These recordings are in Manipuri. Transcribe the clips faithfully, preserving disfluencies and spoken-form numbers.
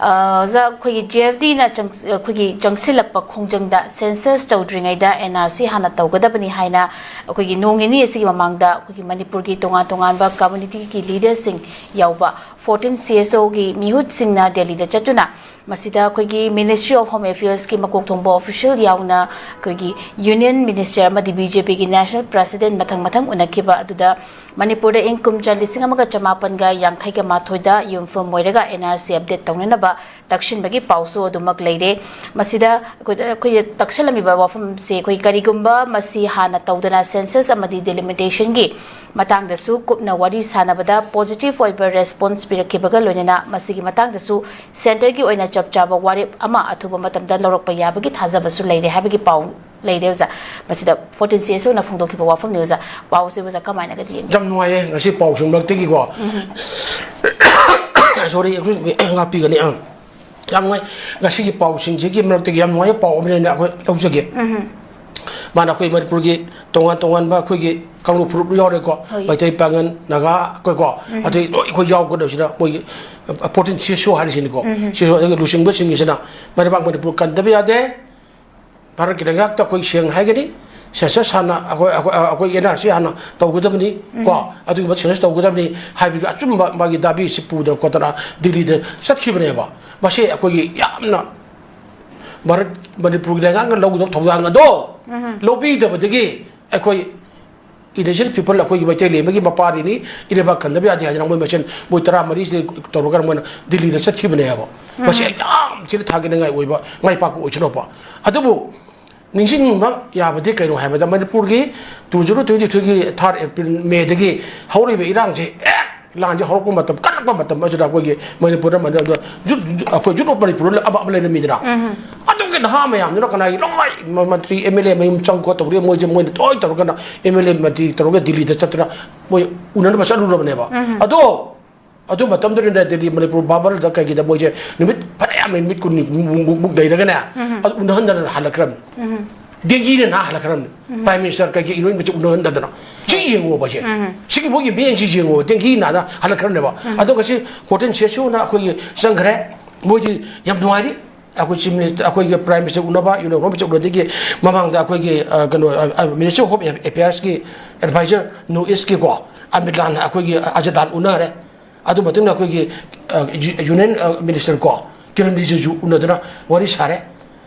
ꯑꯣꯖꯥ, ꯑꯩꯈꯣꯏꯒꯤ ꯖꯦ ꯑꯦꯐ ꯗꯤꯅ ꯑꯩꯈꯣꯏꯒꯤ ꯆꯪꯁꯤꯜꯂꯛꯄ ꯈꯣꯡꯖꯪꯗ ꯁꯦꯟꯁꯁ ꯇꯧꯗ꯭ꯔꯤꯉꯩꯗ ꯑꯦꯟ ꯑꯥꯔ ꯁꯤ ꯍꯥꯟꯅ ꯇꯧꯒꯗꯕꯅꯤ ꯍꯥꯏꯅ ꯑꯩꯈꯣꯏꯒꯤ ꯅꯣꯡ ꯅꯤꯅꯤ ꯑꯁꯤꯒꯤ ꯃꯃꯥꯡꯗ ꯑꯩꯈꯣꯏꯒꯤ ꯃꯅꯤꯄꯨꯔꯒꯤ ꯇꯣꯉꯥꯟ ꯇꯣꯉꯥꯟꯕ ꯀꯝꯃ꯭ꯌꯨꯅꯤꯇꯤꯒꯤ ꯂꯤꯗꯔꯁꯤꯡ ꯌꯥꯎꯕ ꯐꯣꯔꯇꯤꯟ ꯁꯤ ꯑꯦꯁ ꯑꯣꯒꯤ ꯃꯤꯍꯨꯠꯁꯤꯡꯅ ꯗꯦꯜꯂꯤꯗ ꯆꯠꯇꯨꯅ ꯃꯁꯤꯗ ꯑꯩꯈꯣꯏꯒꯤ ꯃꯤꯅꯤꯁꯇ꯭ꯔꯤ ꯑꯣꯐ ꯍꯣꯝ ꯑꯦꯐꯤꯌꯔꯁꯀꯤ ꯃꯀꯣꯛ ꯊꯣꯡꯕ ꯑꯣꯐꯤꯁꯤꯌꯦꯜ ꯌꯥꯎꯅ ꯑꯩꯈꯣꯏꯒꯤ ꯌꯨꯅꯤꯌꯟ ꯃꯤꯅꯤꯁꯇꯔ ꯑꯃꯗꯤ ꯕꯤ ꯖꯦ ꯄꯤꯒꯤ ꯅꯦꯁꯅꯦꯜ ꯄ꯭ꯔꯦꯁꯤꯗꯦꯟꯠ ꯃꯊꯪ ꯃꯊꯪ ꯎꯅꯈꯤꯕ ꯑꯗꯨꯗ ꯃꯅꯤꯄꯨꯔꯗ ꯏꯪ ꯀꯨꯝꯖꯥ ꯂꯤꯁꯤꯡ ꯑꯃꯒ ꯆꯃꯥꯄꯟꯒ ꯌꯥꯡꯈꯩꯒ ꯃꯥꯊꯣꯏꯗ ꯌꯨꯝꯐꯝ ꯑꯣꯏꯔꯒ ꯑꯦꯟ ꯑꯥꯔ ꯁꯤ ꯑꯞꯗꯦꯠ ꯇꯧꯅꯅꯕ ꯇꯛꯁꯤꯟꯕꯒꯤ ꯄꯥꯎꯁꯨ ꯑꯗꯨꯃꯛ ꯂꯩꯔꯦ꯫ ꯃꯁꯤꯗ ꯑꯩꯈꯣꯏꯗ, ꯑꯩꯈꯣꯏꯗ ꯇꯛꯁꯤꯜꯂꯝꯃꯤꯕ ꯋꯥꯐꯝꯁꯦ ꯑꯩꯈꯣꯏ ꯀꯔꯤꯒꯨꯝꯕ ꯃꯁꯤ ꯍꯥꯟꯅ ꯇꯧꯗꯅ ꯁꯦꯟꯁꯁ ꯑꯃꯗꯤ ꯗꯤꯂꯤꯃꯤꯇꯦꯁꯟꯒꯤ ꯃꯇꯥꯡꯗꯁꯨ ꯀꯨꯞꯅ ꯋꯥꯔꯤ ꯁꯥꯟꯅꯕꯗ ꯄꯣꯖꯤꯇꯤꯚ ꯑꯣꯏꯕ ꯔꯦꯁꯄꯣꯟꯁ ꯄꯤꯔꯛꯈꯤꯕꯒ ꯂꯣꯏꯅꯅ ꯃꯁꯤꯒꯤ ꯃꯇꯥꯡꯗꯁꯨ ꯁꯦꯟꯇꯔꯒꯤ ꯑꯣꯏꯅ ꯆꯞ ꯆꯥꯕ ꯋꯥꯔꯦꯞ ꯑꯃ ꯑꯊꯨꯕ ꯃꯇꯝꯗ ꯂꯧꯔꯛꯄ ꯌꯥꯕꯒꯤ ꯊꯥꯖꯕꯁꯨ ꯂꯩꯔꯦ ꯍꯥꯏꯕꯒꯤ ꯄꯥꯎ ꯂꯩꯔꯦ ꯑꯣꯖꯥ꯫ ꯃꯁꯤꯗ ꯐꯣꯔꯇꯤꯟ ꯁꯤ ꯑꯦꯁ ꯑꯣꯅ ꯐꯣꯡꯗꯣꯛꯈꯤꯕ ꯋꯥꯐꯝꯅꯤ ꯑꯣꯖꯥ꯫ ꯄꯥꯎꯁꯦ ꯑꯣꯖꯥ ꯀꯃꯥꯏꯅꯒꯗꯤ ꯌꯦꯡꯕꯤ? ꯌꯥꯝ ꯅꯨꯡꯉꯥꯏꯌꯦ ꯉꯁꯤ ꯄꯥꯎꯁꯤꯡ ꯃꯔꯛꯇꯒꯤꯀꯣ꯫ ꯁꯣꯔꯤ, ꯑꯩꯈꯣꯏ ꯉꯥꯛꯄꯤꯒꯅꯤ꯫ ꯑꯥ, ꯌꯥꯝ ꯅꯨꯡꯉꯥꯏ꯫ ꯉꯁꯤꯒꯤ ꯄꯥꯎꯁꯤꯡꯁꯤꯒꯤ ꯃꯔꯛꯇꯒꯤ ꯌꯥꯝ ꯅꯨꯡꯉꯥꯏꯕ ꯄꯥꯎ ꯑꯃꯅꯦꯅ ꯑꯩꯈꯣꯏ ꯂꯧꯖꯒꯦ꯫ ꯃꯥꯅ ꯑꯩꯈꯣꯏ ꯃꯅꯤꯄꯨꯔꯒꯤ ꯇꯣꯉꯥꯟ ꯇꯣꯉꯥꯟꯕ ꯑꯩꯈꯣꯏꯒꯤ ꯀꯥꯡꯂꯨꯞ ꯐꯨꯔꯨꯞ ꯌꯥꯎꯔꯦꯀꯣ꯫ ꯍꯣꯏ꯫ ꯃꯩꯇꯩ, ꯄꯥꯉꯟ, ꯅꯥꯒꯥ, ꯑꯩꯈꯣꯏꯀꯣ꯫ ꯑꯗꯩ ꯂꯣꯏ ꯑꯩꯈꯣꯏ ꯌꯥꯎꯒꯗꯕꯁꯤꯅ ꯃꯣꯏꯒꯤ ꯐꯣꯔꯇꯤꯟ ꯁꯤ ꯑꯦꯁ ꯑꯣ ꯍꯥꯏꯔꯤꯁꯤꯅꯤꯀꯣ꯫ ꯁꯤ ꯑꯗꯨꯒ ꯂꯨꯆꯤꯡꯕꯁꯤꯡꯁꯤꯅ ꯃꯩꯔꯩꯕꯥꯛ ꯃꯅꯤꯄꯨꯔ ꯀꯟꯗꯕ ꯌꯥꯗꯦ꯫ ꯚꯥꯔꯠꯀꯤ ꯂꯩꯉꯥꯛꯇ ꯑꯩꯈꯣꯏ ꯁꯦꯡꯅ ꯍꯥꯏꯒꯅꯤ, ꯁꯦꯟꯁꯁ ꯍꯥꯟꯅ ꯑꯩꯈꯣꯏ, ꯑꯩꯈꯣꯏ, ꯑꯩꯈꯣꯏ ꯑꯦꯟ ꯑꯥꯔ ꯁꯤ ꯍꯥꯟꯅ ꯇꯧꯒꯗꯕꯅꯤ ꯀꯣ, ꯑꯗꯨꯒꯤ ꯃꯇꯨꯡ ꯁꯦꯟꯁꯁ ꯇꯧꯒꯗꯕꯅꯤ ꯍꯥꯏꯕꯒꯤ ꯑꯆꯨꯝꯕ ꯃꯥꯒꯤ ꯗꯥꯕꯤꯁꯤ ꯄꯨꯗꯅ ꯈꯣꯠꯇꯅ ꯗꯤꯜꯂꯤꯗ ꯆꯠꯈꯤꯕꯅꯦꯕ꯫ ꯃꯁꯤ ꯑꯩꯈꯣꯏꯒꯤ ꯌꯥꯝꯅ ꯚꯥꯔꯠ, ꯃꯅꯤꯄꯨꯔꯒꯤ ꯂꯩꯉꯥꯛꯅ ꯂꯧꯒꯗꯕ ꯊꯧꯗꯥꯡ ꯑꯗꯣ ꯂꯧꯕꯤꯗꯕꯗꯒꯤ ꯑꯩꯈꯣꯏ indigenous people ꯑꯩꯈꯣꯏꯒꯤ ꯃꯩꯇꯩ ꯂꯩꯕꯒꯤ ꯃꯄꯥꯔꯤꯅꯤ, ꯏꯔꯩꯕꯥꯛ ꯀꯟꯗꯕ ꯌꯥꯗꯦ ꯍꯥꯏꯗꯅ ꯃꯣꯏ ꯃꯁꯦꯟ ꯃꯣꯏ ꯇꯔꯥꯃꯔꯤꯁꯤ ꯇꯧꯔꯒ ꯃꯣꯏꯅ ꯗꯤꯜꯂꯤꯗ ꯆꯠꯈꯤꯕꯅꯦꯕ꯫ ꯃꯁꯤ ꯌꯥꯝ ꯊꯤꯅ ꯊꯥꯒꯠꯅꯤꯡꯉꯥꯏ ꯑꯣꯏꯕ ꯃꯥꯏ ꯄꯥꯛꯄ ꯑꯣꯏꯁꯅꯨꯀꯣ꯫ ꯑꯗꯨꯕꯨ ꯅꯤꯡꯁꯤꯡꯕ ꯌꯥꯕꯗꯤ ꯀꯩꯅꯣ ꯍꯥꯏꯕꯗ ꯃꯅꯤꯄꯨꯔꯒꯤ two zero twenty three ꯒꯤ third April, May ꯗꯒꯤ ꯍꯧꯔꯤꯕ ꯏꯔꯥꯡꯁꯦ, ꯑꯦ, ꯂꯥꯟꯁꯦ ꯍꯧꯔꯛꯄ ꯃꯇꯝ, ꯀꯜꯂꯛꯄ ꯃꯇꯝ ꯑꯁꯤꯗ ꯑꯩꯈꯣꯏꯒꯤ ꯃꯅꯤꯄꯨꯔꯗ ꯃꯅꯤ-, ꯑꯗꯣ ꯌꯨꯠ, ꯑꯩꯈꯣꯏ ꯌꯨꯠ ꯑꯣꯐ ꯃꯅꯤꯄꯨꯔ ꯑꯃ, ꯑꯃ ꯂꯩꯔꯝꯃꯤꯗꯅ꯫ ꯑꯗꯨꯒꯤ ꯅꯍꯥ ꯃꯌꯥꯝꯗꯨꯅ ꯀꯅꯥꯒꯤ ꯂꯣꯏ ꯃ-, ꯃꯟꯇ꯭ꯔꯤ, ꯑꯦꯝ ꯑꯦꯜ ꯑꯦ ꯃꯌꯨꯝ ꯆꯪ ꯈꯣꯠ ꯇꯧꯔꯒ ꯃꯣꯏꯁꯦ, ꯃꯣꯏꯅ ꯂꯣꯏ ꯇꯧꯔꯒꯅ ꯑꯦꯝ ꯑꯦꯜ ꯑꯦ ꯃꯟꯇ꯭ꯔꯤ ꯇꯧꯔꯒ ꯗꯤꯜꯂꯤꯗ ꯆꯠꯇꯅ ꯃꯣꯏ ꯎꯅꯅꯕ ꯆꯠꯂꯨꯔꯕꯅꯦꯕ꯫ ꯑꯗꯣ ꯑꯗꯨ ꯃꯇꯝꯗꯨꯗ ꯗꯤꯜꯂꯤ ꯃꯅꯤꯄꯨꯔ ꯕꯥꯕꯜꯗ ꯀꯩꯒꯤꯗ ꯃꯣꯏꯁꯦ ꯅꯨꯃꯤꯠ ꯐꯅꯌꯥꯝ, ꯅꯨꯃꯤꯠ ꯀꯨꯟꯅꯤ ꯃꯨꯛ, ꯃꯨꯛ, ꯃꯨꯛ ꯂꯩꯔꯒꯅꯦ, ꯑꯗꯨ ꯎꯅꯍꯟꯗꯅ ꯍꯜꯂꯛꯈ꯭ꯔꯕꯅꯤ꯫ ꯗꯦꯡꯒꯤꯅ ꯅꯥ ꯍꯜꯂꯛꯈ꯭ꯔꯕꯅꯤ꯫ ꯄ꯭ꯔꯥꯏꯝ ꯃꯤꯅꯤꯁꯇꯔ ꯀꯩꯒꯤ ꯏꯔꯣꯏꯕꯁꯦ ꯎꯅꯍꯟꯗꯗꯅ꯫ ꯁꯤ ꯌꯦꯡꯉꯣꯕ ꯁꯦ꯫ ꯁꯤꯒꯤ ꯃꯣꯏꯒꯤ ꯃꯤꯠꯌꯦꯡꯁꯤ ꯌꯦꯡꯉꯣꯕ꯫ ꯗꯦꯡꯒꯤ ꯅꯥꯗ ꯍꯜꯂꯛꯈ꯭ꯔꯕꯅꯦꯕ꯫ ꯑꯗꯣ ꯉꯁꯤ ꯐꯣꯔꯇꯤꯟ ꯁꯤ ꯑꯦꯁ ꯑꯣꯅ ꯑꯩꯈꯣꯏꯒꯤ ꯆꯪꯈ꯭ꯔꯦ꯫ ꯃꯣꯏꯗꯤ ꯌꯥꯝ ꯅꯨꯡꯉꯥꯏꯔꯤ꯫ ꯑꯩꯈꯣꯏ ꯆꯤꯐ ꯃꯤꯅꯤꯁꯇꯔ, ꯑꯩꯈꯣꯏꯒꯤ ꯄ꯭ꯔꯥꯏꯝ ꯃꯤꯅꯤꯁꯇꯔ ꯎꯅꯕ, ꯌꯨꯅꯤꯌꯟ ꯍꯣꯝ ꯃꯤꯅꯤꯁꯇꯔ ꯎꯅꯗꯒꯤ ꯃꯃꯥꯡꯗ ꯑꯩꯈꯣꯏꯒꯤ, ꯑ, ꯀꯩꯅꯣ, ꯑ, ꯑ, ꯃꯤꯅꯤꯁꯇꯔ ꯑꯣꯐ ꯍꯣꯝ ꯑꯦꯐꯤꯌꯔꯁꯀꯤ ꯑꯦꯗꯚꯥꯏꯖꯔ ꯅꯣꯔꯠ ꯏꯁꯀꯤꯀꯣ, ꯑꯃꯤꯠ ꯂꯥꯟ, ꯑꯩꯈꯣꯏꯒꯤ ꯑꯖꯤꯠ ꯂꯥꯟ ꯎꯅꯈ꯭ꯔꯦ꯫ ꯑꯗꯨ ꯃꯇꯨꯡꯗ ꯑꯩꯈꯣꯏꯒꯤ, ꯑ, ꯌꯨ-, ꯌꯨꯅꯤꯌꯟ, ꯑ, ꯃꯤꯅꯤꯁꯇꯔ ꯀꯣ, ꯀꯤꯔꯟ ꯔꯤꯖꯤꯖꯨ ꯎꯅꯗꯨꯅ ꯋꯥꯔꯤ ꯁꯥꯔꯦ꯫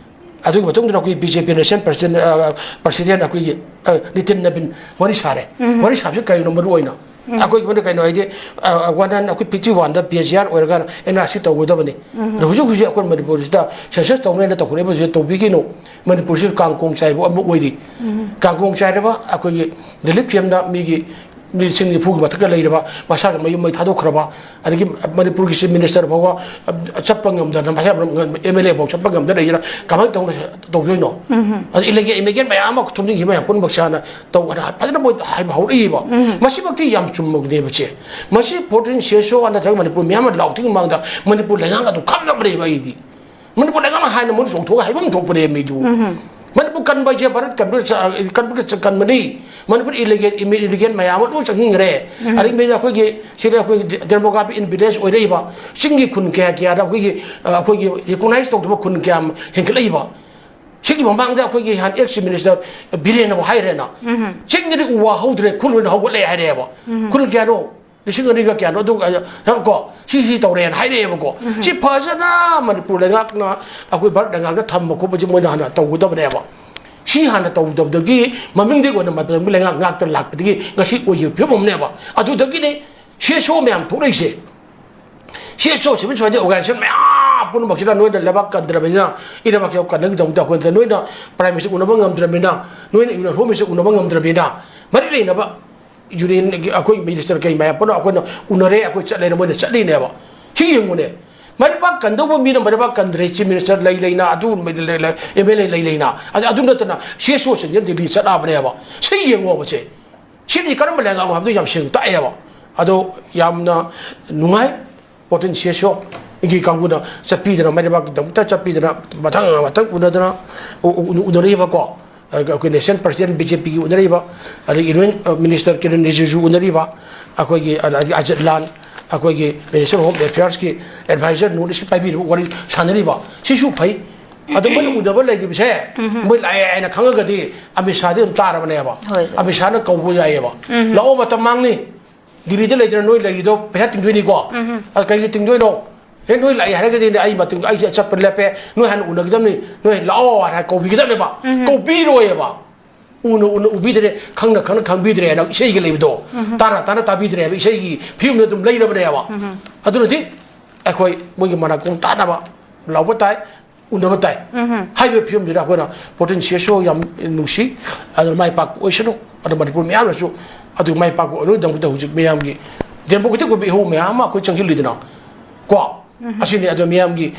ꯑꯗꯨꯒꯤ ꯃꯇꯨꯡꯗ ꯑꯩꯈꯣꯏ ꯕꯤ ꯖꯦ ꯄꯤ ꯅꯦꯁꯅꯦꯜ ꯄ꯭ꯔꯁꯤꯗꯦꯟ, ꯑ, ꯄ꯭ꯔꯁꯤꯗꯦꯟ ꯑꯩꯈꯣꯏꯒꯤ, ꯑ, ꯅꯤꯇꯤꯟ ꯅꯕꯤꯟ ꯋꯥꯔꯤ ꯁꯥꯔꯦ꯫ ꯎꯝ꯫ ꯋꯥꯔꯤ ꯁꯥꯕꯁꯤ ꯀꯔꯤꯅꯣ ꯃꯔꯨ ꯑꯣꯏꯅ? ꯎꯝ꯫ ꯑꯩꯈꯣꯏꯒꯤ ꯃꯔꯨ ꯀꯩꯅꯣ ꯍꯥꯏꯗꯤ, ꯑ, ꯋꯥꯟ ꯍꯟ-, ꯑꯩꯈꯣꯏ ꯐꯤꯐꯇꯤ ꯋꯥꯟꯗ ꯄꯤ ꯑꯩꯆ ꯏ ꯑꯥꯔ ꯑꯣꯏꯔꯒꯅ ꯑꯦꯟ ꯑꯥꯔ ꯁꯤ ꯇꯧꯒꯗꯕꯅꯤ꯫ ꯎꯝ꯫ ꯑꯗꯣ ꯍꯧꯖꯤꯛ ꯍꯧꯖꯤꯛ ꯑꯩꯈꯣꯏ ꯃꯅꯤꯄꯨꯔꯁꯤꯗ ꯁꯦꯟꯁꯁ ꯇꯧꯅꯦꯅ ꯇꯧꯈꯠꯂꯛꯏꯕꯁꯤꯗ ꯇꯧꯕꯤꯈꯤꯅꯨ꯫ ꯃꯅꯤꯄꯨꯔꯁꯤ ꯀꯥꯡ ꯀꯣꯡ ꯆꯥꯏꯕ ꯑꯃ ꯑꯣꯏꯔꯤ꯫ ꯎꯝ꯫ ꯀꯥꯡ ꯀꯣꯡ ꯆꯥꯏꯔꯕ ꯑꯩꯈꯣꯏꯒꯤ ꯔꯤꯂꯤꯐ ꯀꯦꯝꯞꯇ ꯃꯤꯒꯤ ꯃꯤ ꯂꯤꯁꯤꯡ ꯅꯤꯐꯨꯒꯤ ꯃꯊꯛꯇ ꯂꯩꯔꯕ, ꯃꯁꯥꯒꯤ ꯃꯌꯨꯝ ꯃꯩ ꯊꯥꯗꯣꯛꯈ꯭ꯔꯕ, ꯑꯗꯒꯤ ꯃꯅꯤꯄꯨꯔꯒꯤ ꯆꯤꯐ ꯃꯤꯅꯤꯁꯇꯔ ꯐꯥꯎꯕ, ꯑ, ꯆꯠꯄ ꯉꯝꯗꯅ, ꯃꯁꯥ ꯑꯦꯝ ꯑꯦꯜ ꯑꯦ ꯐꯥꯎ ꯆꯠꯄ ꯉꯝꯗꯅ ꯂꯩꯗꯅ ꯀꯃꯥꯏꯅ ꯇꯧꯅ ꯇꯧꯗꯣꯏꯅꯣ? ꯎꯝ꯫ ꯑꯗ ꯏꯂꯤꯒꯦꯜ ꯏꯃꯤꯒ꯭ꯔꯦꯟ ꯃꯌꯥꯝ ꯑꯃ ꯊꯣꯝꯖꯤꯟꯈꯤꯕ ꯃꯌꯥꯝ ꯄꯨꯝꯅꯃꯛꯁꯦ ꯍꯥꯟꯅ ꯇꯧ-, ꯍꯥꯟꯅ ꯐꯖꯅ ꯃꯣꯏ ꯍꯥꯏꯕ ꯍꯧꯔꯛꯏꯕ꯫ ꯎꯝ꯫ ꯃꯁꯤꯃꯛꯇꯤ ꯌꯥꯝ ꯆꯨꯝꯃꯕꯅꯦꯕ ꯁꯦ꯫ ꯃꯁꯤ ꯐꯣꯔꯇꯤꯟ ꯁꯤ ꯑꯦꯁ ꯑꯣ ꯅꯠꯇ꯭ꯔꯒ ꯃꯅꯤꯄꯨꯔ ꯃꯤꯌꯥꯝ ꯑꯃ ꯂꯥꯎꯊꯤꯉꯩ ꯃꯃꯥꯡꯗ ꯃꯅꯤꯄꯨꯔ ꯂꯩꯉꯥꯛ ꯑꯗꯨ ꯈꯪꯅꯕꯅꯦꯕ ꯑꯩꯗꯤ꯫ ꯃꯅꯤꯄꯨꯔ ꯂꯩꯉꯥꯛꯅ ꯍꯥꯏꯅ ꯃꯣꯏꯅ ꯆꯣꯡꯊꯣꯛꯑꯒ ꯍꯥꯏꯐꯝ ꯊꯣꯛꯄꯅꯦ ꯃꯤꯗꯨ꯫ ꯎꯝ꯫ ꯃꯅꯤꯄꯨꯔ ꯀꯟꯕ ꯍꯥꯏꯁꯦ ꯚꯥꯔꯠ ꯀꯟꯕ ꯆ-, ꯀꯟꯕꯒ ꯆ-, ꯀꯟꯕꯅꯤ꯫ ꯃꯅꯤꯄꯨꯔ ꯏꯂꯤꯒꯦꯜ, ꯏꯃꯤ-, ꯏꯂꯤꯒꯦꯜ ꯃꯌꯥꯝ ꯑꯃ ꯂꯣꯏ ꯆꯪꯁꯤꯟꯈ꯭ꯔꯦ꯫ ꯎꯝ꯫ ꯑꯗꯒꯤ ꯃꯤꯗ ꯑꯩꯈꯣꯏꯒꯤ, ꯁꯤꯗ ꯑꯩꯈꯣꯏꯒꯤ ꯗꯦ-, ꯗꯦꯃꯣꯒ꯭ꯔꯥꯐꯤ ꯏꯝꯕꯦꯂꯦꯟꯁ ꯑꯣꯏꯔꯛꯏꯕ, ꯆꯤꯡꯒꯤ ꯈꯨꯟ ꯀꯌꯥ ꯀꯌꯥꯗ ꯑꯩꯈꯣꯏꯒꯤ, ꯑ, ꯑꯩꯈꯣꯏꯒꯤ ꯔꯤꯀꯣꯛꯅꯥꯏꯖ ꯇꯧꯗꯕ ꯈꯨꯟ ꯀꯌꯥ ꯑꯃ ꯍꯦꯟꯒꯠꯂꯛꯏꯕ꯫ ꯁꯤꯒꯤ ꯃꯃꯥꯡꯗ ꯑꯩꯈꯣꯏꯒꯤ ꯍꯥꯟ ꯑꯦꯛꯁ ꯆꯤꯐ ꯃꯤꯅꯤꯁꯇꯔ ꯕꯤꯔꯦꯟꯅꯕꯨ ꯍꯥꯏꯔꯦꯅ, ꯎꯝ꯫ ꯆꯤꯡꯗꯗꯤ ꯎ ꯋꯥ ꯍꯧꯗ꯭ꯔꯦ, ꯈꯨꯜ ꯑꯣꯏꯅ ꯍꯧꯒꯠꯂꯦ ꯍꯥꯏꯔꯛꯑꯦꯕ꯫ ꯎꯝ꯫ ꯈꯨꯜ ꯀꯌꯥꯅꯣ? ꯂꯤꯁꯤꯡ ꯑꯅꯤꯒ ꯀꯌꯥꯅꯣ ꯑꯗꯨ, ꯑ, ꯀꯣ, ꯁꯤ, ꯁꯤ ꯇꯧꯔꯦꯅ ꯍꯥꯏꯔꯛꯑꯦꯕꯀꯣ꯫ ꯎꯝ꯫ ꯁꯤ ꯐꯖꯅ ꯃꯅꯤꯄꯨꯔ ꯂꯩꯉꯥꯛꯅ ꯑꯩꯈꯣꯏ ꯚꯥꯔꯠ ꯂꯩꯉꯥꯛꯇ ꯊꯝꯕ ꯈꯣꯠꯄꯁꯤ ꯃꯣꯏꯅ ꯍꯥꯟꯅ ꯇꯧꯒꯗꯕꯅꯦꯕ꯫ ꯁꯤ ꯍꯥꯟꯅ ꯇꯧꯗꯕꯗꯒꯤ ꯃꯃꯤꯡꯗꯒꯤ ꯑꯣꯏꯅ ꯃꯇꯝꯒꯤ ꯂꯩꯉꯥꯛ ꯉꯥꯛꯇ ꯂꯥꯛꯄꯗꯒꯤ ꯉꯁꯤ ꯑꯣꯏꯈꯤꯕ ꯐꯤꯕꯝ ꯑꯃꯅꯦꯕ꯫ ꯑꯗꯨꯗꯒꯤꯅꯦ ꯁꯤ ꯑꯦꯁ ꯑꯣ ꯃꯌꯥꯝ ꯊꯣꯛꯂꯛꯏꯁꯦ꯫ ꯁꯤ ꯑꯦꯁ ꯑꯣ, ꯁꯤꯚꯤꯜ ꯁꯣꯁꯥꯏꯇꯤ ꯑꯣꯔꯒꯅꯥꯏꯖꯦꯁꯟ ꯃꯌꯥꯝ ꯄꯨꯝꯅꯃꯛꯁꯤꯅ ꯅꯣꯏꯅ ꯂꯩꯕꯥꯛ ꯀꯟꯗ꯭ꯔꯕꯅꯤꯅ, ꯏꯔꯩꯕꯥꯛꯁꯤ ꯀꯟꯅꯈꯤꯗꯧꯗ ꯑꯩꯈꯣꯏꯅ ꯅꯣꯏꯅ ꯄ꯭ꯔꯥꯏꯝ ꯃꯤꯅꯤꯁꯇꯔ ꯎꯅꯕ ꯉꯝꯗ꯭ꯔꯕꯅꯤꯅ, ꯅꯣꯏꯅ ꯍꯣꯝ ꯃꯤꯅꯤꯁꯇꯔ ꯎꯅꯕ ꯉꯝꯗ꯭ꯔꯕꯅꯤꯅ, ꯃꯔꯤ ꯂꯩꯅꯕ ꯌꯨꯅꯤꯌꯟꯒꯤ ꯑꯩꯈꯣꯏ ꯃꯤꯅꯤꯁꯇꯔ ꯀꯩ ꯃꯌꯥꯝ ꯄꯨꯟꯅ ꯑꯩꯈꯣꯏꯅ ꯎꯅꯔꯦ, ꯑꯩꯈꯣꯏ ꯆꯠꯂꯦꯅ ꯃꯣꯏꯅ ꯆꯠꯂꯤꯅꯦꯕ꯫ ꯁꯤ ꯌꯦꯡꯉꯨꯅꯦ, ꯃꯔꯩꯕꯥꯛ ꯀꯟꯗꯧꯕ ꯃꯤꯅ ꯃꯔꯩꯕꯥꯛ ꯀꯟꯗ꯭ꯔꯦ, ꯆꯤꯐ ꯃꯤꯅꯤꯁꯇꯔ ꯂꯩ ꯂꯩꯅ, ꯑꯗꯨ ꯂꯩ, ꯂꯩ, ꯑꯦꯝ ꯑꯦꯜ ꯑꯦ ꯂꯩ ꯂꯩꯅ, ꯑꯗ-, ꯑꯗꯨ ꯅꯠꯇꯅ ꯁꯤ ꯑꯦꯁ ꯑꯣꯁꯤꯡꯁꯦ ꯗꯤꯜꯂꯤ ꯆꯠꯂꯛꯑꯕꯅꯦꯕ꯫ ꯁꯤ ꯌꯦꯡꯉꯣꯕ ꯁꯦ, ꯁꯤꯗꯤ ꯀꯔꯝꯕ ꯂꯩꯉꯥꯛꯅꯣ ꯍꯥꯏꯕꯗꯨ ꯌꯥꯝ ꯁꯦꯡꯅ ꯇꯥꯛꯑꯦꯕ꯫ ꯑꯗꯣ ꯌꯥꯝꯅ ꯅꯨꯡꯉꯥꯏ꯫ ꯄꯣꯇꯦꯟꯁꯤꯌꯦꯜ ꯁꯣꯒꯤ ꯀꯥꯡꯕꯨꯅ ꯆꯠꯄꯤꯗꯅ, ꯃꯥꯏ ꯂꯩꯕꯥꯛꯀꯤꯗꯃꯛꯇ ꯆꯠꯄꯤꯗꯅ, ꯃꯊꯪ ꯃꯊꯪ ꯎꯅꯗꯅ ꯎ-, ꯎ-, ꯎꯅꯔꯤꯕꯀꯣ꯫ ꯑꯩꯈꯣꯏ ꯅꯦꯁꯅꯦꯜ ꯄ꯭ꯔꯁꯤꯗꯦꯟ ꯕꯤ ꯖꯦ ꯄꯤꯒꯤ ꯎꯅꯔꯤꯕ, ꯑꯗꯒꯤ ꯌꯨꯅꯤꯌꯟ ꯃꯤꯅꯤꯁꯇꯔ ꯀꯤꯔꯟ ꯔꯤꯖꯤꯖꯨ ꯎꯅꯔꯤꯕ, ꯑꯩꯈꯣꯏꯒꯤ ꯑꯗꯒꯤ ꯑꯖꯤꯠ ꯂꯥꯟ, ꯑꯩꯈꯣꯏꯒꯤ Minister of Home Affairs ꯀꯤ advisor ꯅꯣꯔꯠ ꯏꯁꯀꯤ ꯄꯥꯏꯕꯤꯔꯤꯕ ꯋꯥꯔꯤ ꯁꯥꯟꯅꯔꯤꯕ ꯁꯤꯁꯨ ꯐꯩ꯫ ꯑꯗꯣ ꯃꯣꯏꯅ ꯎꯗꯕ ꯂꯩꯔꯤꯕꯁꯦ, ꯃꯣꯏ ꯂꯥꯛꯑꯦ ꯍꯥꯏꯅ ꯈꯪꯉꯒꯗꯤ ꯑꯃꯤꯠ ꯁꯥꯍꯗꯤ ꯑꯗꯨꯝ ꯇꯥꯔꯕꯅꯦꯕ꯫ ꯍꯣꯏ, ꯁꯥꯔ꯫ ꯑꯃꯤꯠ ꯁꯥꯍꯅ ꯀꯧꯕ ꯌꯥꯏꯑꯕ꯫ ꯂꯥꯛꯑꯣ, ꯃꯇꯝ ꯃꯥꯡꯅꯤ꯫ ꯗꯤꯜꯂꯤꯗ ꯂꯩꯗꯅ ꯅꯣꯏ ꯂꯩꯔꯤꯗꯣ ꯄꯩꯁꯥ ꯇꯤꯡꯗꯣꯏꯅꯤꯀꯣ꯫ ꯑ, ꯀꯩꯒꯤ ꯇꯤꯡꯗꯣꯏꯅꯣ? ꯑꯦ, ꯅꯣꯏ ꯂꯥꯛꯑꯦ ꯍꯥꯏꯔꯒꯗꯤ ꯑꯩ ꯃꯇꯨꯡ, ꯑꯩ ꯆꯠꯄ ꯂꯦꯞꯄꯦ, ꯅꯣꯏ ꯍꯥꯟꯅ ꯎꯅꯒꯗꯕꯅꯤ, ꯅꯣꯏ ꯂꯥꯛꯑꯣ ꯍꯥꯏꯅ ꯀꯧꯕꯤꯒꯗꯕꯅꯦꯕ꯫ ꯀꯧꯕꯤꯔꯣꯏꯑꯕ꯫ ꯎꯅ ꯎꯅ ꯎꯕꯤꯗ꯭ꯔꯦ, ꯈꯪꯅ ꯈꯪꯅ ꯈꯪꯕꯤꯗ꯭ꯔꯦ ꯍꯥꯏꯅ ꯏꯁꯩꯒ ꯂꯩꯕꯗꯣ, ꯇꯥꯅ ꯇꯥꯅ ꯇꯥꯕꯤꯗ꯭ꯔꯦ ꯍꯥꯏꯕ ꯏꯁꯩꯒꯤ ꯐꯤꯕꯝꯗ ꯑꯗꯨꯝ ꯂꯩꯔꯕꯅꯦꯕ꯫ ꯑꯗꯨꯅꯗꯤ ꯑꯩꯈꯣꯏ ꯃꯣꯏꯒꯤ ꯃꯅꯥꯀꯣꯡ ꯇꯥꯅꯕ ꯂꯥꯎꯕ ꯇꯥꯏ, ꯎꯅꯕ ꯇꯥꯏ꯫ ꯍꯥꯏꯔꯤꯕ ꯐꯤꯕꯝꯁꯤꯗ ꯑꯩꯈꯣꯏꯅ ꯄ꯭ꯔꯣꯇꯤꯟ ꯁꯤ ꯑꯦꯁ ꯑꯣ ꯌꯥꯝ ꯅꯨꯡꯁꯤ, ꯑꯗꯨꯅ ꯃꯥꯏ ꯄꯥꯛꯄ ꯑꯣꯏꯁꯅꯨ꯫ ꯑꯗꯨ ꯃꯅꯤꯄꯨꯔ ꯃꯤꯌꯥꯝꯅꯁꯨ ꯑꯗꯨ ꯃꯥꯏ ꯄꯥꯛꯄ ꯑꯣꯏꯅꯕꯒꯤꯗꯃꯛꯇ ꯍꯧꯖꯤꯛ ꯃꯤꯌꯥꯝꯒꯤ democratic ꯑꯣꯏꯕ ꯏꯍꯧ ꯃꯌꯥꯝ ꯑꯃ ꯑꯩꯈꯣꯏ ꯆꯪꯁꯤꯜꯂꯤꯗꯅ ꯀꯣ꯫ ꯑꯁꯤꯅꯤ꯫ ꯑꯗꯣ ꯃꯤꯌꯥꯝꯒꯤ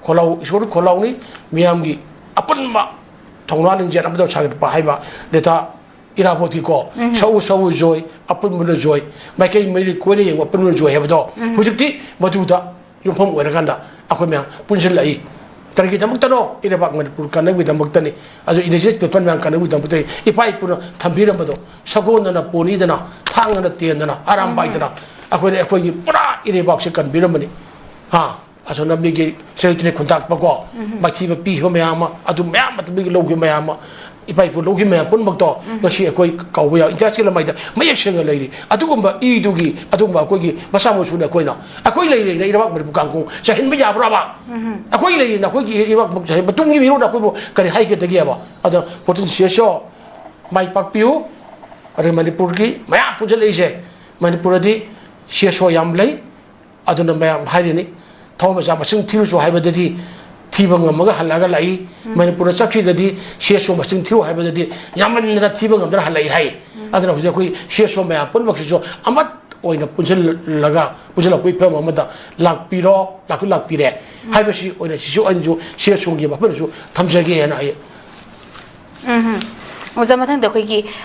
ꯈꯣꯜꯂꯥꯎ, ꯏꯁꯣꯔꯒꯤ ꯈꯣꯜꯂꯥꯎꯅꯤ, ꯃꯤꯌꯥꯝꯒꯤ ꯑꯄꯨꯟꯕ ꯊꯧꯅꯥ ꯂꯤꯡꯖꯦꯜ ꯑꯃꯗ ꯁꯥꯒꯠꯄ ꯍꯥꯏꯕ ꯅꯦꯇꯥ ꯏꯔꯥꯕꯣꯠꯀꯤꯀꯣ, "ꯁꯛꯎ ꯁꯛꯎ ꯖꯣꯏ, ꯑꯄꯨꯟꯕꯅ ꯖꯣꯏ, ꯃꯥꯏꯀꯩ ꯃꯔꯤ ꯀꯣꯏꯅ ꯌꯦꯡꯕ ꯑꯄꯨꯟꯕꯅ ꯖꯣꯏ" ꯍꯥꯏꯕꯗꯣ ꯍꯧꯖꯤꯛꯇꯤ ꯃꯗꯨꯗ ꯌꯨꯝꯐꯝ ꯑꯣꯏꯔꯀꯥꯟꯗ ꯑꯩꯈꯣꯏ ꯃꯌꯥꯝ ꯄꯨꯟꯁꯤꯜꯂꯛꯏ꯫ ꯀꯔꯤꯒꯤꯗꯃꯛꯇꯅꯣ? ꯏꯔꯩꯕꯥꯛ ꯃꯅꯤꯄꯨꯔ ꯀꯥꯟꯅꯕꯒꯤꯗꯃꯛꯇꯅꯤ꯫ ꯑꯗꯨ indigenous people ꯃꯌꯥꯝ ꯀꯥꯟꯅꯕꯒꯤꯗꯃꯛꯇꯅꯤ꯫ ꯏꯄꯥ ꯏꯄꯨꯅ ꯊꯝꯕꯤꯔꯝꯕꯗꯣ, ꯁꯒꯣꯜꯅ ꯄꯣꯅꯤꯗꯅ, ꯊꯥꯡꯅ ꯇꯦꯟꯗꯅ, ꯑꯔꯥꯝꯕꯥꯏꯗꯅ ꯑꯩꯈꯣꯏꯅ ꯑꯩꯈꯣꯏꯒꯤ ꯄꯨꯔꯥ ꯏꯔꯩꯕꯥꯛꯁꯦ ꯀꯟꯕꯤꯔꯝꯕꯅꯤ꯫ ꯍꯥ? ꯑꯁꯣꯝꯅ ꯃꯤꯒꯤ ꯆꯩꯇ꯭ꯔꯦ ꯈꯨꯟꯇꯥꯛꯄꯀꯣ, ꯃꯥꯏꯊꯤꯕ ꯄꯤꯈꯤꯕ ꯃꯌꯥꯝ ꯑꯃ, ꯑꯗꯨ ꯃꯌꯥꯝ ꯑꯗꯨ ꯃꯤꯒꯤ ꯂꯧꯈꯤꯕ ꯃꯌꯥꯝ ꯑꯃ, ꯏꯄꯥ ꯏꯄꯨ ꯂꯧꯈꯤꯕ ꯃꯌꯥꯝ ꯄꯨꯝꯅꯃꯛꯇꯣ ꯉꯁꯤ ꯑꯩꯈꯣꯏ ꯀꯥꯎꯕ ꯌꯥꯕ ꯏꯇꯤꯍꯥꯁꯀꯤ ꯂꯃꯥꯏꯗ ꯃꯌꯦꯛ ꯁꯦꯡꯅ ꯂꯩꯔꯤ꯫ ꯑꯗꯨꯒꯨꯝꯕ ꯏꯗꯨꯒꯤ, ꯑꯗꯨꯒꯨꯝꯕ ꯑꯩꯈꯣꯏꯒꯤ ꯃꯆꯥ ꯃꯁꯨꯅ ꯑꯩꯈꯣꯏꯅ, ꯑꯩꯈꯣꯏ ꯂꯩꯔꯦꯅ ꯏꯔꯩꯕꯥꯛ ꯃꯅꯤꯄꯨꯔ ꯀꯥꯡꯈꯣꯡ ꯆꯥꯏꯍꯟꯕ ꯌꯥꯕ꯭ꯔꯕ? ꯑꯩꯈꯣꯏ ꯂꯩꯔꯦꯅ ꯑꯩꯈꯣꯏꯒꯤ ꯏꯔꯩꯕꯥꯛ ꯆꯥꯏꯍꯟꯕ ꯃꯇꯨꯡꯒꯤ ꯃꯤꯔꯣꯟꯗ ꯑꯩꯈꯣꯏꯕꯨ ꯀꯔꯤ ꯍꯥꯏꯒꯗꯒꯦꯕ? ꯑꯗꯣ ꯄ꯭ꯔꯣꯇꯤꯟ ꯁꯤ ꯑꯦꯁ ꯑꯣ ꯃꯥꯏ ꯄꯥꯛꯄꯤꯌꯨ꯫ ꯑꯗꯩ ꯃꯅꯤꯄꯨꯔꯒꯤ ꯃꯌꯥꯝ ꯄꯨꯟꯁꯤꯜꯂꯛꯏꯁꯦ, ꯃꯅꯤꯄꯨꯔꯗꯤ ꯁꯤ ꯑꯦꯁ ꯑꯣ ꯌꯥꯝ ꯂꯩ꯫ ꯑꯗꯨꯅ ꯃꯌꯥꯝ ꯍꯥꯏꯔꯤꯅꯤ, ꯊꯋꯥꯏ ꯃꯆꯥ ꯃꯁꯤꯡ ꯊꯤꯔꯨꯆꯣ ꯍꯥꯏꯕꯗꯗꯤ ꯊꯤꯕ ꯉꯝꯃꯒ ꯍꯜꯂꯛꯑꯒ ꯂꯥꯛꯏ꯫ ꯃꯅꯤꯄꯨꯔꯗ ꯆꯠꯈꯤꯕꯗꯗꯤ ꯁꯤ ꯑꯦꯁ ꯑꯣ ꯃꯁꯤꯡ ꯊꯤꯔꯨ ꯍꯥꯏꯕꯗꯗꯤ ꯌꯥꯝꯃꯟꯗꯅ ꯊꯤꯕ ꯉꯝꯗꯅ ꯍꯜꯂꯛꯏ ꯍꯥꯏ꯫ ꯑꯗꯨꯅ ꯍꯧꯖꯤꯛ ꯑꯩꯈꯣꯏ ꯁꯤ ꯑꯦꯁ ꯑꯣ ꯃꯌꯥꯝ ꯄꯨꯝꯅꯃꯛꯁꯤꯁꯨ ꯑꯃꯠ ꯑꯣꯏꯅ ꯄꯨꯟꯁꯤꯜꯂꯒ, ꯄꯨꯟꯁꯤꯜꯂꯛꯄꯒꯤ ꯐꯤꯕꯝ ꯑꯃꯗ ꯂꯥꯛꯄꯤꯔꯣ, ꯂꯥꯛꯁꯨ ꯂꯥꯛꯄꯤꯔꯦ ꯍꯥꯏꯕꯁꯤ ꯑꯣꯏꯅ ꯁꯤꯁꯨ ꯑꯩꯅꯁꯨ ꯁꯤ ꯑꯦꯁ ꯑꯣꯒꯤ ꯃꯐꯝꯗꯁꯨ ꯊꯝꯖꯒꯦ ꯍꯥꯏꯅ ꯑꯩ ꯎꯝ꯫ ꯑꯣꯖꯥ, ꯃꯊꯪꯗ ꯑꯩꯈꯣꯏꯒꯤ